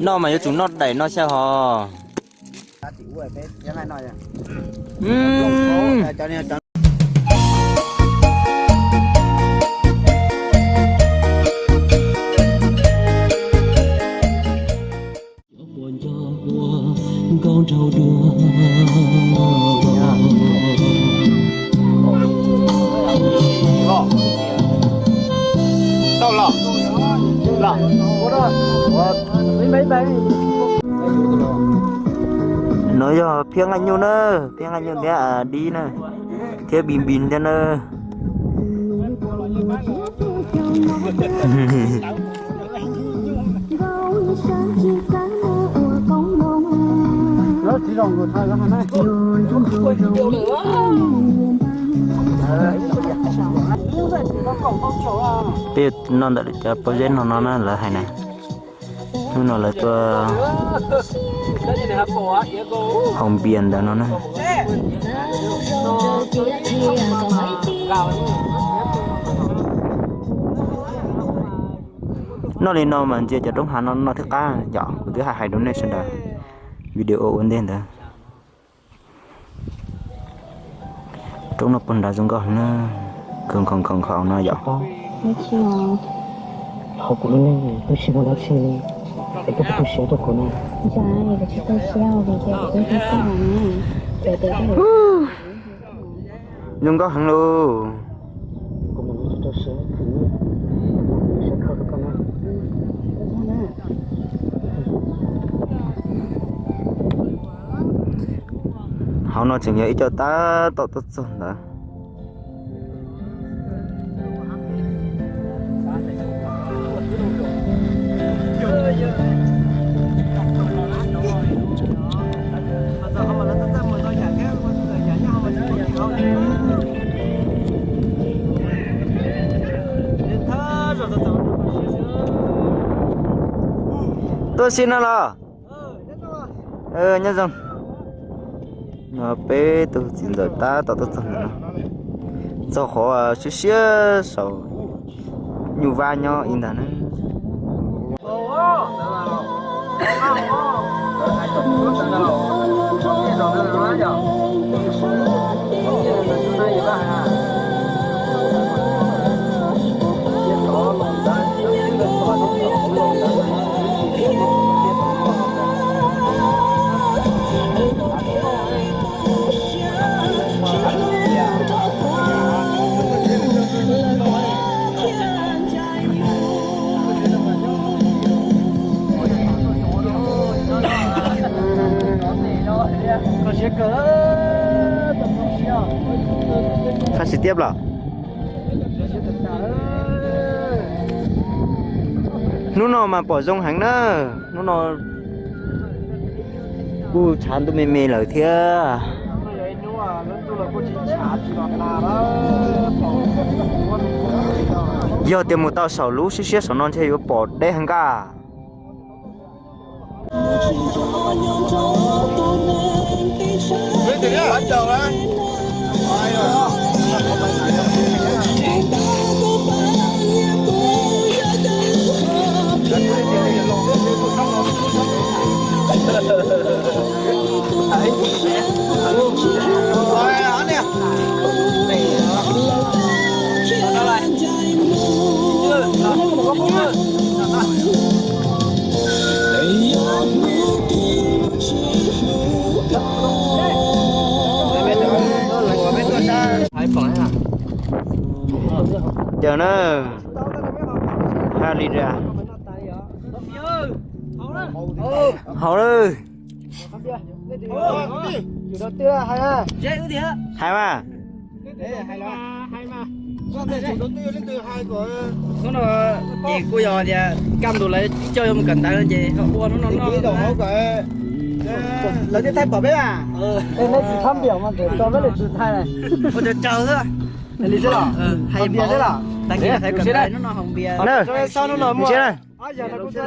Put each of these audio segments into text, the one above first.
Noj mas yuav tsum noj daim no xyaw hos. No yog phiab nqaij nyuj na, phiab nqaij nyuj thiab dib na, thiab npis npis thiab na. Peb noj ntawm cov pob zeb no no na, lawv hais na. Hnub no lawv tuaj haus npias ntawd no na. Noj li no mas ntsia cov roob hav no noj thiaj qab yom, kuv twb hais hais rau nej sawv daws video ua ntej ntawd. Roob no puag nrad zoo nkauj heev na, khaus nkhaus nkhaus nkhaus no yom. Qhov kuv lub neej twb tsis muaj dab tsi li, es koj puas tu siab rau kuv no? Zoo nkauj heev lauj. Hauv no tseem yog ib co tab tom tuaj txog ntawd. Tuaj si no los? Nyob zoo. No peb tus txiv ntxawm tab tom tuaj txog ntawm no, txog qhov siab siab saum nyuj vab nyob ib ntag na. Qhov siab tiab los? Hnub no mas pom zoo heev na. Hnub no kuj tshav ntuj me me lawm thiab. Yog tias mus tau saum lub siab siab saum no ntshe yuav pom deb heev nqaj. Caw na, ha li ra. Haus lawm. Hais mas. Hnub no ces kuj yog tias kaj ntug lawv coj yuav mus kawm ntawv no ces ua hnub no noj. Lawv thiaj thaij pom peb a. Ua cov tsaug xwb. Li xwb los? Hais npias xwb los? Tag kis lawv kawm ntawv hnub no haus npias. Cov, cov phooj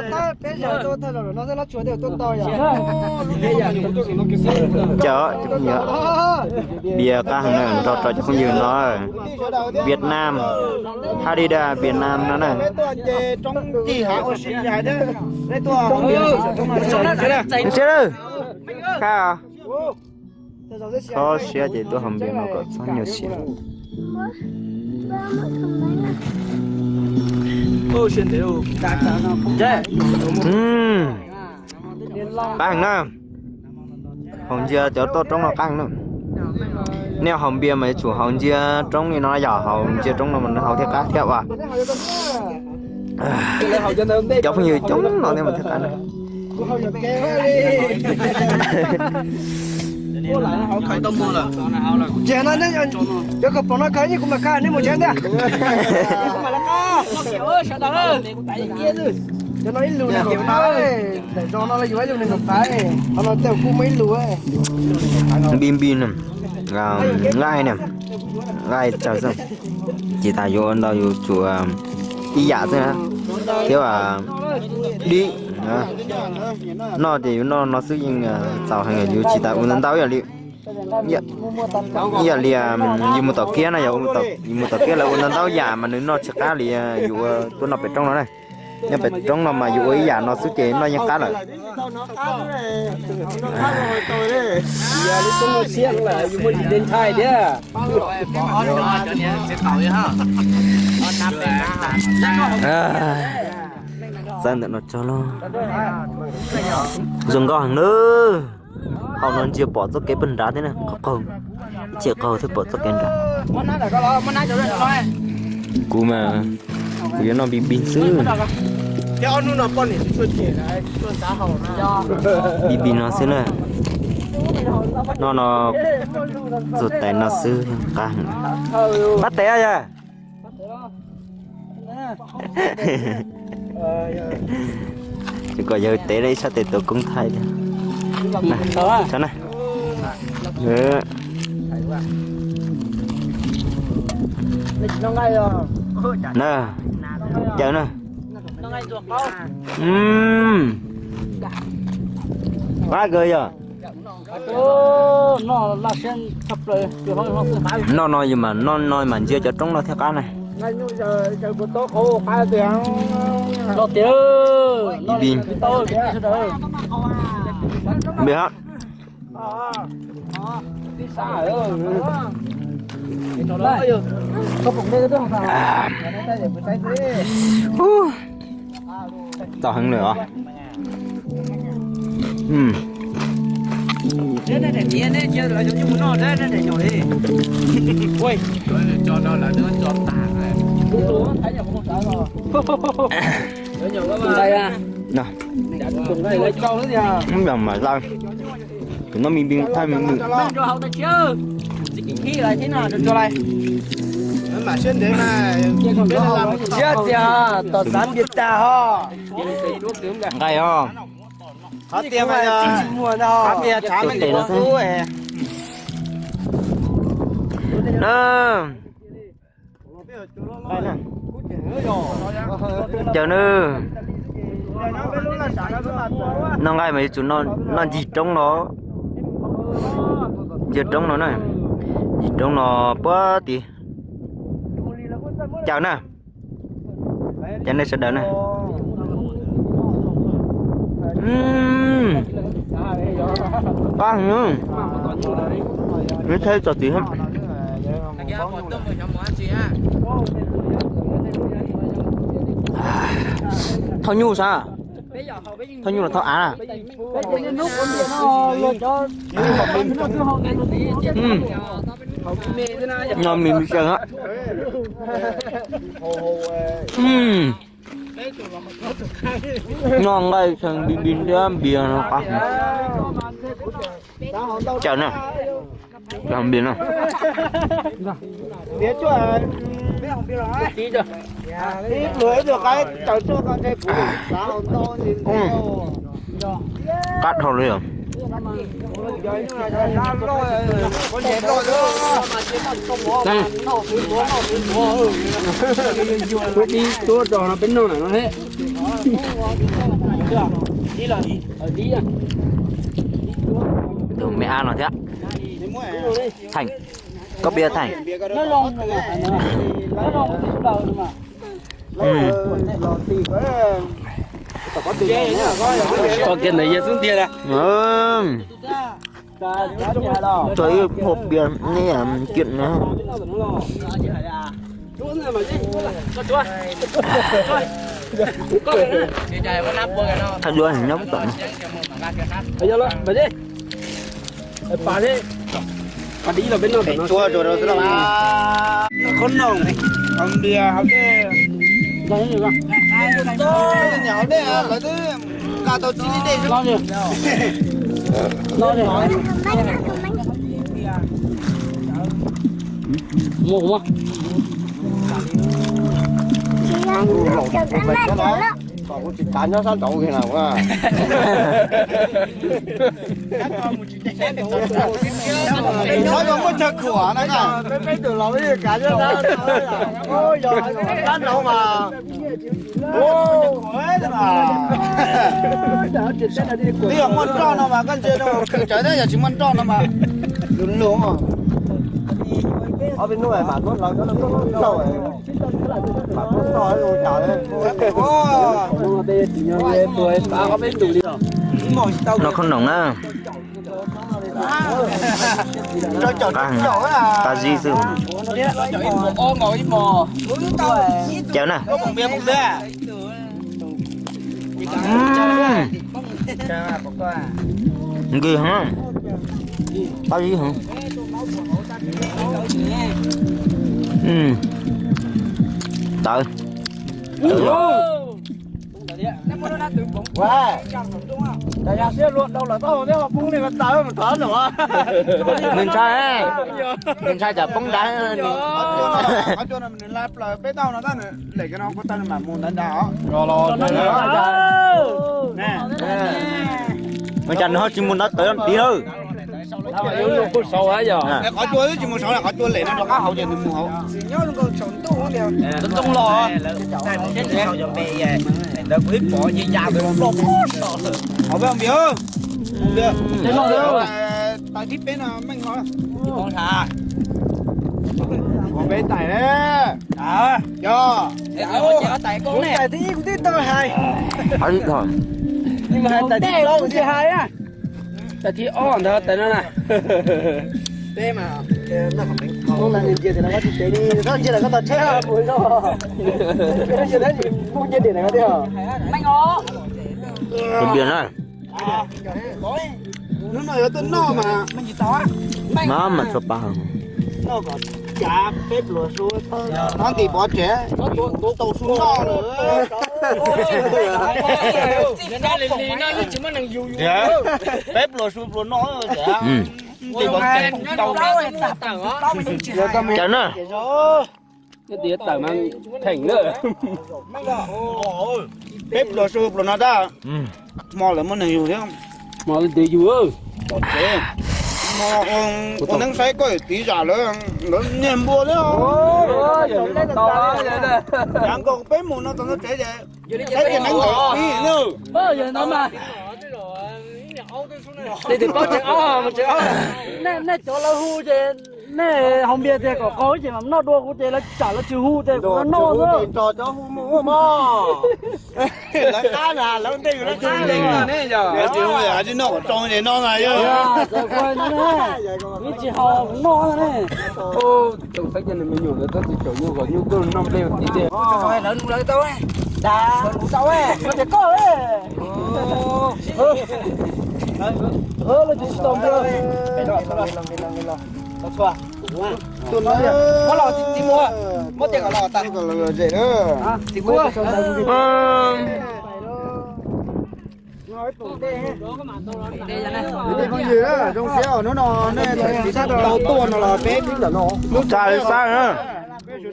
ywg, npias qab heev na, nrog rau cov phooj ywg no. Việt Nam, Adidas Việt Nam no na. Khab, txhob siab ces tuaj haus npias no kom txhob nyuaj siab. Qab heev na. Haus ntsia cov toj roob no qab heev na. Nej haus npias mas yuav tsum haus ntsia roob li no, yog haus ntsia roob no mas nws haus thiaj qab thiab ua. Cov phooj ywg coob no thiaj mas thiaj qab na. Cov khaws pom no khaws ib kuv mam khaws, nej mus tsev ntag. Cov no ib lus nees nkaum phav, daim zog no yuav ib lus nees nkaum phav, qhov no tej kuj muaj ib lus. Npis npis na, nqaij na, nqaij tsawg xwb. Tsis tas yuav ua ntau, yuav tsum ib yam xwb na, thiab dib. Noj ces yuav noj no xwb yeej txaus heev, yuav tsis tas ua ntau ntau ib yam li, ib yam li yus mus tom kiab no, yus mus tom kiab lawv ua ntau ntau yam mas nws noj tsis qab li yus ua tuaj noj pem roob no na. Nyob pem roob no mas yus ua ib yam no xwb ces noj yeej qab lawm. Txawb ntawm no tso lauj. Zoo nkauj heev na. Hauv no ntsia pom txoj kev pawg nrad thiab na, qaug qaug, ib chim qaug thiab pom txoj kev nrad. Kuv mas kuv yuav noj npis npis xwb. Npis npis no xwb na. Noj no txuag tais no xwb qab heev. Pab tes yog. Tsis kom yawg tev ib sab tes tuav koob thaij thiab. Saib na. Na, caw na. Qab kawg yog. Noj no yus mas noj no mas ntsia cov roob no thiaj qab na. Npis npis. Txaus heev lawm os. Ntawm mas lawm, kuv noj me npis thaij me npis. Siab tias tom xav npias tag ho. Nqaij os. Qhov tias mas yog, qhov tias tshav me tes no xwb. Caw na. Noj nqaij mas yuav tsum noj ncig roob no. Ncig roob no na. Ncig roob no puag tid. Caw na. Cov nej sawv daws na. Qab heev. Nws thaij txog tid. Thauj nyuj sav? Thauj nyuj los thauj av? No me me sees. Noj nqaij tshee npis npis thiab npias no qab. Caw na. Npis no. Qab dhau li os. Peb dib tuab rau no peb noj na no thiab. Tus me ab no thiab. Theem, koj pia Theem. Koj kiag ntawd yog xub ntiag na. Tso ib hộp bia neb kiag na. Thaij duab nyob tom no. Qhob noom, haus npias, haus dej. Nyam haus dej lawv twb nqa tau txij li dej xwb. Kuv tsis kav nyob sab nraud kiag na. Xyov yog muaj tsawg khuam na, peb peb tug laus ib kav nyob sab nraud mas. Twb yog muaj nroj no mas koj ntsia rau tsev, tab yog tsis muaj nroj no mas lus lus. Ob peb hnub mam muab hlawv, mam muab xoj, mam muab xoj ua cas. Noj khob noom na. Qab zib xwb. Caw na. Nqis heev, qab zib heev. Tawv. Nws ntshai, nws ntshai tsam poob nrad. Nws la plaws peb tauj no tab nws lem kiag no kuv tau nws mam mus ntawd ntag os. Ua cas nws ho tsis mus nrad tawv tid lawm? Qhov cua twb tsis mus saud, qhov cua lem no rov qab hauv ces nws mus hauv. Toob los ntawd kuv ib pom ya ya ntawd los plob plob so lawm. Hauv peb npias, tais thib peb no meej no. Ua peb tais na. Yog, tais thib ib kuv twb tau hais. Tais thib plaub kuv tsis hais na. Tais thib ob ntawd tais no na. Tus npias na. Hnub no yuav tuaj noj mas, mas mas txog pa. Noj kom cav peb pluas su, nov ntim pov tsev, tau su noj lawm. Peb pluas su pluas noj. Cas na. Tawm mas theem na. Peb pluas su pluas no tab. Hmo lawv muaj neeg yug thiab. Hmo lawv twv yug. Ua neeb saib koj tiv zam lawv, lawv niag npua thiab. Yav nkaus peb mus no txog ntawd tsev ces saib kiag neeb ntawd pib na. Tej twg paub tseem ob, tseem ob. Nej cov lawv hu ces nej haus npias tias kom qaug ces mam noj dua, kuv ces lawv tsam lawv tsis hu ces kuv noj xwb. Tso cov hu mus mog. Lawv qab na, lawv ntej lawv qab ne. Tsis hu tsis noj kom tsoo ces noj na yog. Tsis haus noj ne. Tsoom saib cov me nyuam ntawd tab sis tseem nyuaj kom nyuaj kawg noj nplej tiv tiag. Lawv tau, lawv tau, lawv tsis tsis tau nplej. Muab los txiv muag, muab tias kom los tas. Phooj ywg, zoo siab hnub no nej tau tuaj no los peb lub tsa li sab na.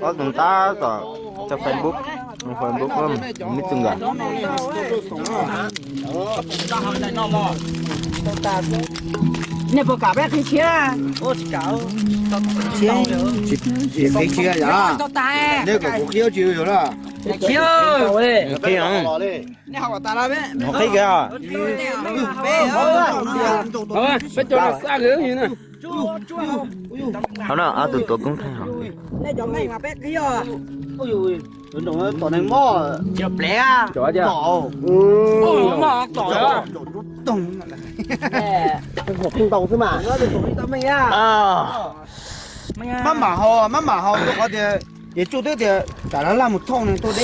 Ob tug tab tom cov Facebook, Facebook me txwg nkawd. Nej puas kam peb qhib tshiab? Tsis qhib tshiab yom. Nej kom kuv qhib tsis yuav lawm. Qhib, qhib kiag. Hov no ob tug tuav koob thaij hov. Maj mam haus, maj mam haus rau qhov tias, ces tsuj twb tias tsam laj laj mus thooj nws tuaj deb na.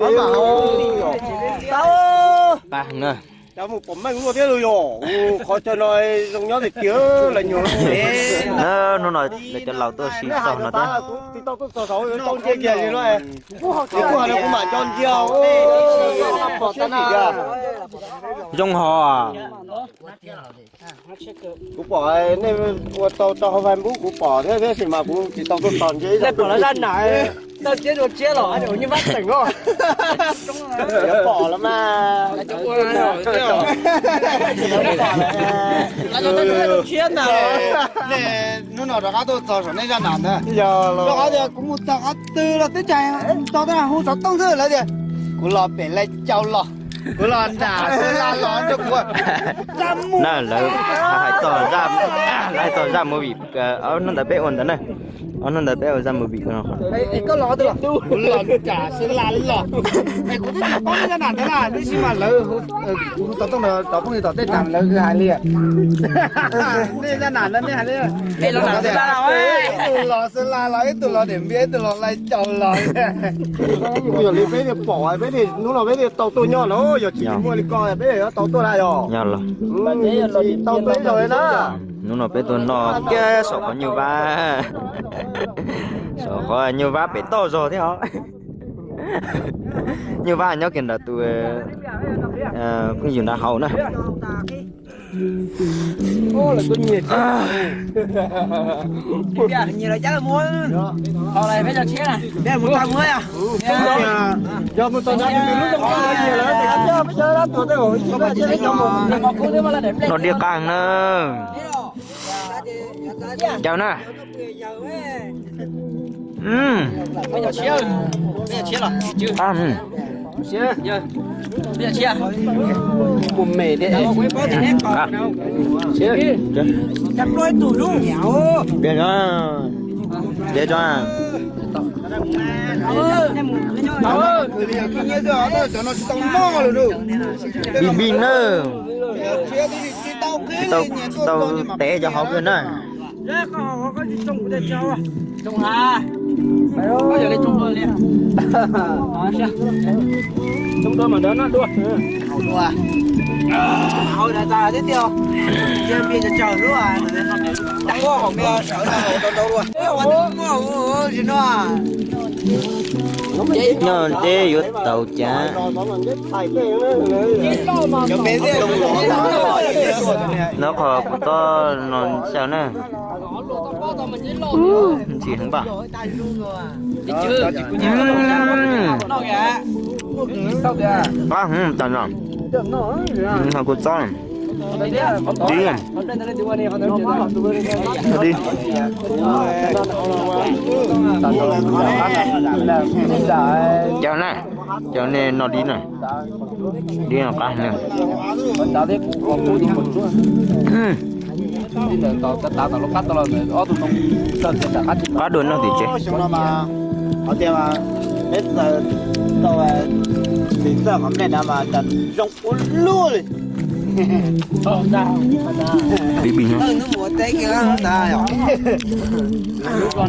Maj mam haus. Cov mus pom meej luaj thiab los yog qhov chaw no zoo nyob tiag tiag lawm nyuag. Hnub no lawv cov laus tuaj sim txog no thiab. Tsis tau tuaj txog saud tau ntsia kiag li no. Kuv hais li kuv mam nco ntsia. Zoo hov. Kuv pom nej ua tau rau hauv Facebook kuv pom thiab, tab sis mas kuv tsis tau tuaj txog ntsia ib zaug. Pom lawv zaj nam tawj tiab dua tsiab los nyuj vab xeem os. Pom lawm mas. Hnub no rov qab tuaj txog saum nej zaj nam ntawd. Rau qhov tias kuv mus txog qhov twg los twb tsis tau hu xov tooj xwb, lawv tias kuv los pem Laij Cau los, kuv los nram Xeeb Laj los rau kuv. Na lawv hais txog, lawv hais txog zaj movie, ob hnub ntawd peb ua ntawd na. Ob hnub ntawd peb ua zaj movie no. Kuv los nram Xeeb Laj los, es kuv twb tsis paub nej zaj nam ntawd na, tab sis mas lawv, kuv hu xov tooj rau phooj ywg tom tej tas lawv hais li nej zaj nam ntawd nej hais li. Ib tug los Xeeb Laj los, ib tug los Diam Npiab, ib tug los Laij Cau los. Yog li peb pom peb hnub no peb thiaj tau tuaj nyob no, yog tsis muaj li ko peb yuav tau tuaj na yog. Tsis tau tuaj ib zaug li na. Hnub no peb tuaj noj kiag saum qhov nyuj vab, saum qhov nyuj vab pem toj zog thiab os. Nyuj vab nyob kiag nram tus phooj ywg nrad hauv na. Noj diaj qab na. Caw na. Bi bi na. Tsis tau tev cov hauv kiag na. Nyob teb yuav tau cas. Nov qhov kuv txob no xyaw na. Ntxim heev npaj. Qab heev tas no. Qhov kuv txob. Dib. Dib. Caw na, caw nej noj dib na. Dib no qab heev. Qab dua noj tim tsev. Qhov tias peb txawm tau txiv txawj qhov nplej na mas cas zoo ua luaj li. Bi bi no.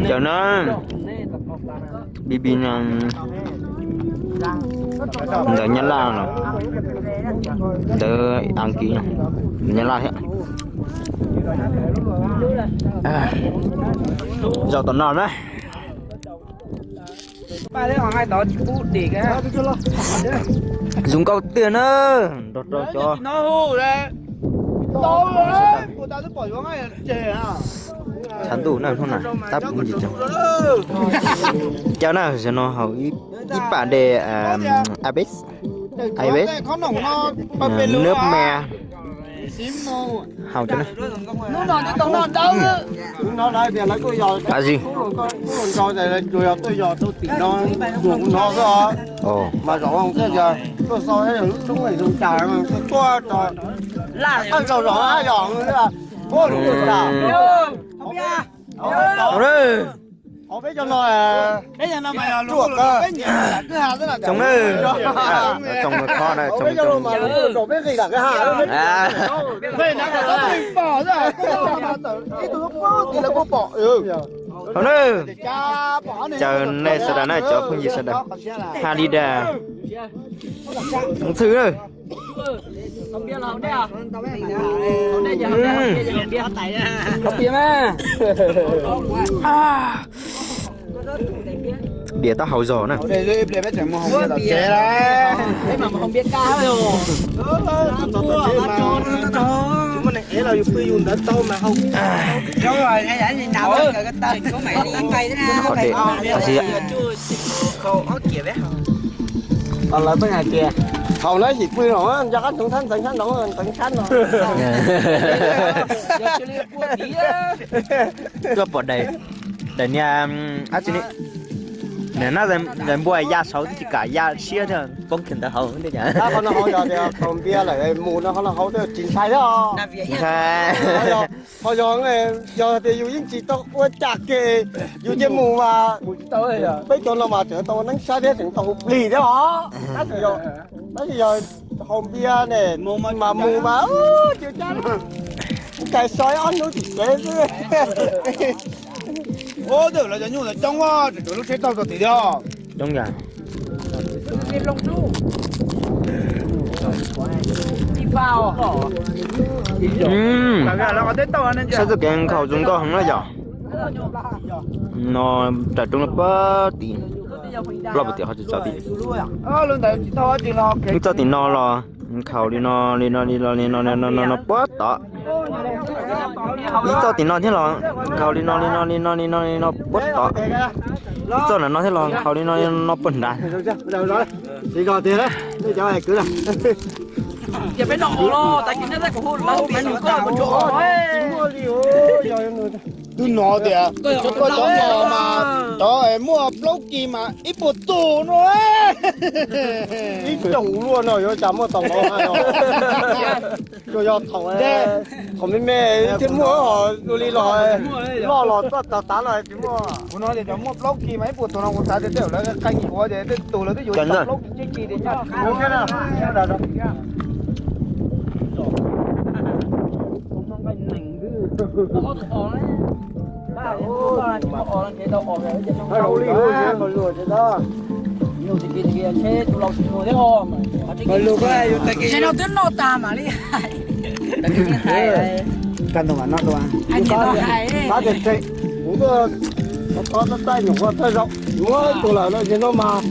Caw na. Bi bi no. Ntawv Nyab Laj no, ntawv Askiv no, Nyab Laj thiab. Zaum tom no na. Zoo nkauj tiag na, nrog rau cov tshav ntuj na hnub na, tab kuv ntsis caw na, no hauv ib pam de abes, abes, nước me, Haus cov no. Hnub no twb tau noj dawb. Hnub no lawv tias lawv tuaj yos, lawv tuaj yos rau tim no, tuaj kuv no xwb os. Mas zaum no thiaj tias tuaj so lub roob zoo cas, tuaj rau laj thawj zaug zog yog, ua lub cas. Hauv peb cov no, tsoom na, tsoom kho na, peb cov no mas zaum peb nqis nram kwj ha. Ib tug lub pub tim lawv kuj pom. Hauv na, caw nej sawv daws na, cov phooj ywg sawv daws, ha li dav, ntxhw na. Diam taub hau zog na. Lawv pheej hais tias haus na yim pw no nco qab ntsoov thab ntxeev sab no, ntxeev sab no. Tuaj pom daim, daim niag, ab tsi ni, niag nab daim npua ya saud twb tsis kam ya siab thiab poob kiag ntawd hauv. Qhov no hauv yog tias thaum npias lawm mus no qhov no hauv twb tsis ntshai thiab os. Tsis ntshai. Ho yog, yog tias yus yeej tsis tau ua cas kiag, yus cia mus mas peb cov no mas tseem tau neeb saib thiab tseem tau hu plig thiab os. Tab sis yog haus npias ne, mas mus mas cia cab, kais so ob hnub tsis tsev xwb. Ub, twb lawv cov nyuj ntawd coob, tseem lub tsheb taug txog tid thiab. Coob yam. Saib txoj kev nkhaus zoo nkauj heev na yom. No ram roob no puag tim, loj puag tim ho tsis txog tim. Ib txoj tim no los nkhaus li no li no li no li no no no puag tod. Ib txoj tim no thiab los nkhaus li no li no li no li no li no puag tod. Ib txoj no thiab los nkhaus li no li no puag nrad. Twb no tias cov no mas cov muaj plaub kis mas ib puas tus no. Ib caum luaj no yuav cas muaj tau no. Tsuas yog thaum, thaum me me thiaj muaj, dua li los loj los txoj tav tav no tsis muaj. Kuv no tias cov muaj plaub kis mas ib puas tus no kuv xav tias tej lawv qee tus ces tej tus lawv twb yuav ib tog plaub kis tsib kis tias nyob. Ces no twb noj tas mam li hais. Kaj ntug mam noj dua. Hais tias no hais. Kuv tuaj, tov txaj nyuam qhuav thawj zaug muab tus lawm no ces no mas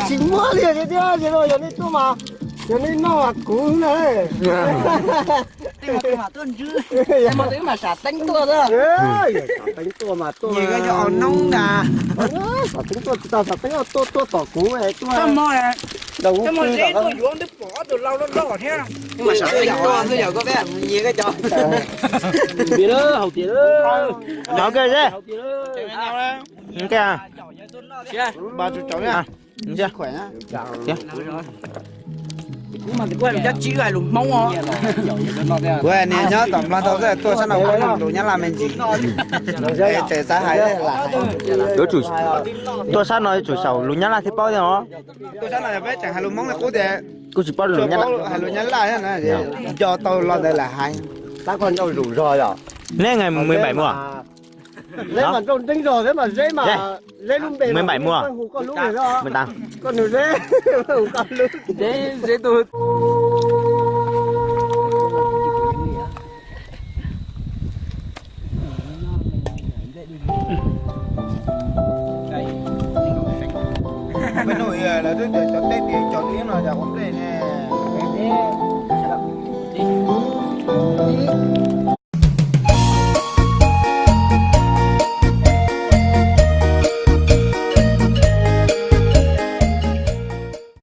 tsis muab li thiab, ces no yog nej tuaj mas yog nej noj mas kuv na. Tej no twb mam tuaj ntswb, tej no twb mam sam teeb tuaj. Sam teeb tuaj mas tuaj, nyias ko cov os noob ntag. Sam teeb tuaj tsis tau, sam teeb tuaj tuaj tom kuv tuaj. Npis lawm, haus tias lawm. Kuv niag nyob tom Nplog tau tuaj sab no kuv lus Nyab Laj me ntsis, tseem xav hais lam hais. Tuaj sab no yuav tsum xyaum lus Nyab Laj thiaj paub thiab os. Tuaj sab no yog peb tseem hais lus Hmoob li qub tias kuj tsis paub lus Nyab Laj, hais lus Nyab Laj thiab na, nco tau lo ntawd lam hais. Tab koj nrauj zug zog yom? Neb ngày mười bảy mùa? Neb mas nrauj nreeb zog thiab mas Zeb mas, Zeb lub npe mười bảy mùa, hu koj lub, koj nug Zeb, hu koj lub. Zeb, Zeb tus. Peb nuj lawv twb tias cov teb tias cov tib no cas ua nplej ne.